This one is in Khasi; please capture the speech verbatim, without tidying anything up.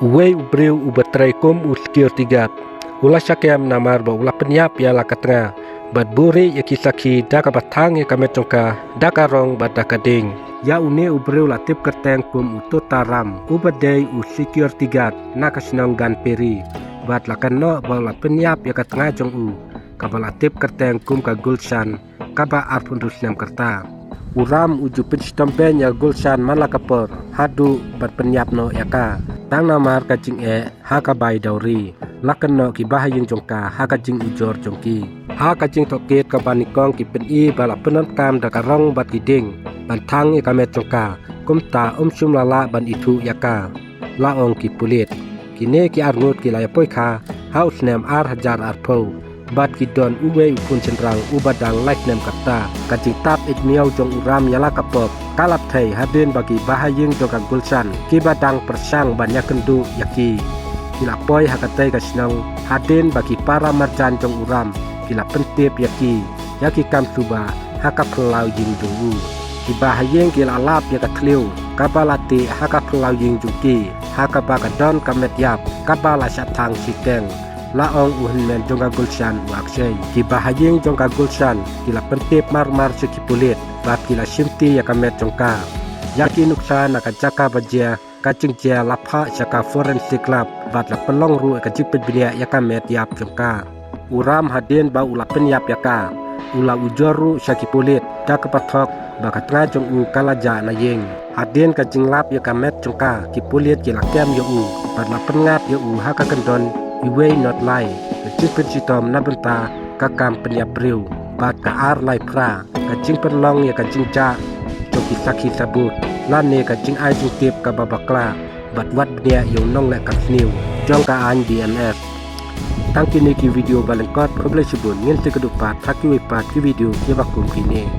Uwei u briew uba trei kum u security guard u la shah kem namar ba u la pynïap ïa la ka tnga bad buhrieh ïa ki sakhi da kaba thang ïa ka met jong ka da ka rong bad da ka ding. Ïa une u briew la tip kyrteng kum u Totaram uba dei u security guard na ka shnong Ganperi bad la kynnoh ba u la pynïap ïa ka tnga jong u kaba la tip kyrteng kum ka Gulshan kaba arphew hynriew snem ka rta. U Ram u ju pynshitom beiñ ïa ka Gulshan man la ka por haduh ban pynïap noh ïa ka. Tang namar ka jingeh ha ka bai dowry la kynnoh ki bahaïing jong ka ha ka jingujor jong ki. Ha ka jingtohkit kaba nyngkong ki pyni ba la pyndonkam da ka rong bad ki ding ban thang ïa ka met jong ka, kumta um shym la lah ban ithuh ïa ka, la ong ki pulit. Kine ki arngut ki la ïapoi kha ha u snem ar hajar arphew bad ki don uwei u khun shynrang uba dang lai snem ka rta. Ka jingtap ïit miaw jong u Ram ïa la ka pop ka la thei hadien ba ki bahaïing jong ka Gulshan kiba dang pyrshang ban ïakynduh ïa ki, ki la poi ha katei ka shnong hadien ba ki para marjan jong u Ram ki la pyntip ïa ki ïa ki kam suba ha ka phyllaw ïing jong u. Ki bahaïing ki la lap ïa ka thliew kaba la tih ha ka phyllaw ïing jong ki ha kaba ka don ka met ïap kaba la shah thang shiteng, la ong u hynmen jong ka Gulshan u Akshay. Ki bahaïing jong ka Gulshan ki la pyntip marmar sha ki pulit bad ki la shimti ïa ka met jong ka. Ïa ki nuksa na ka jaka ba jia, ka jingjia la phah sha ka forensic lab bad la pynlong ruh ïa ka jingpynbniah ïa ka met ïap jong ka. U Ram hadien ba u la pynïap ïa ka u la ujor ruh sha ki pulit da kaba thok ba ka tnga jong u ka la jah na ïing. Hadien ka jinglap ïa ka met jong ka ki pulit ki la kem ïa u bad la pynngat ïa u ha ka kyndon iwei not lai. Ka jingpynshitom na bynta ka kam pynïap briew bad ka ar lai phra, ka jingpynlong ïa ka jingjah jong ki sakhi sabut lane ka jingai jingtip kaba bakla bad wad bniah ïa u nongleh kam sniew jong ka aiñ B N S. Tang kine ki video ba lyngkot, khublei shibun, ngin sa ïakynduh pat ha kiwei pat ki video kiba kum kine.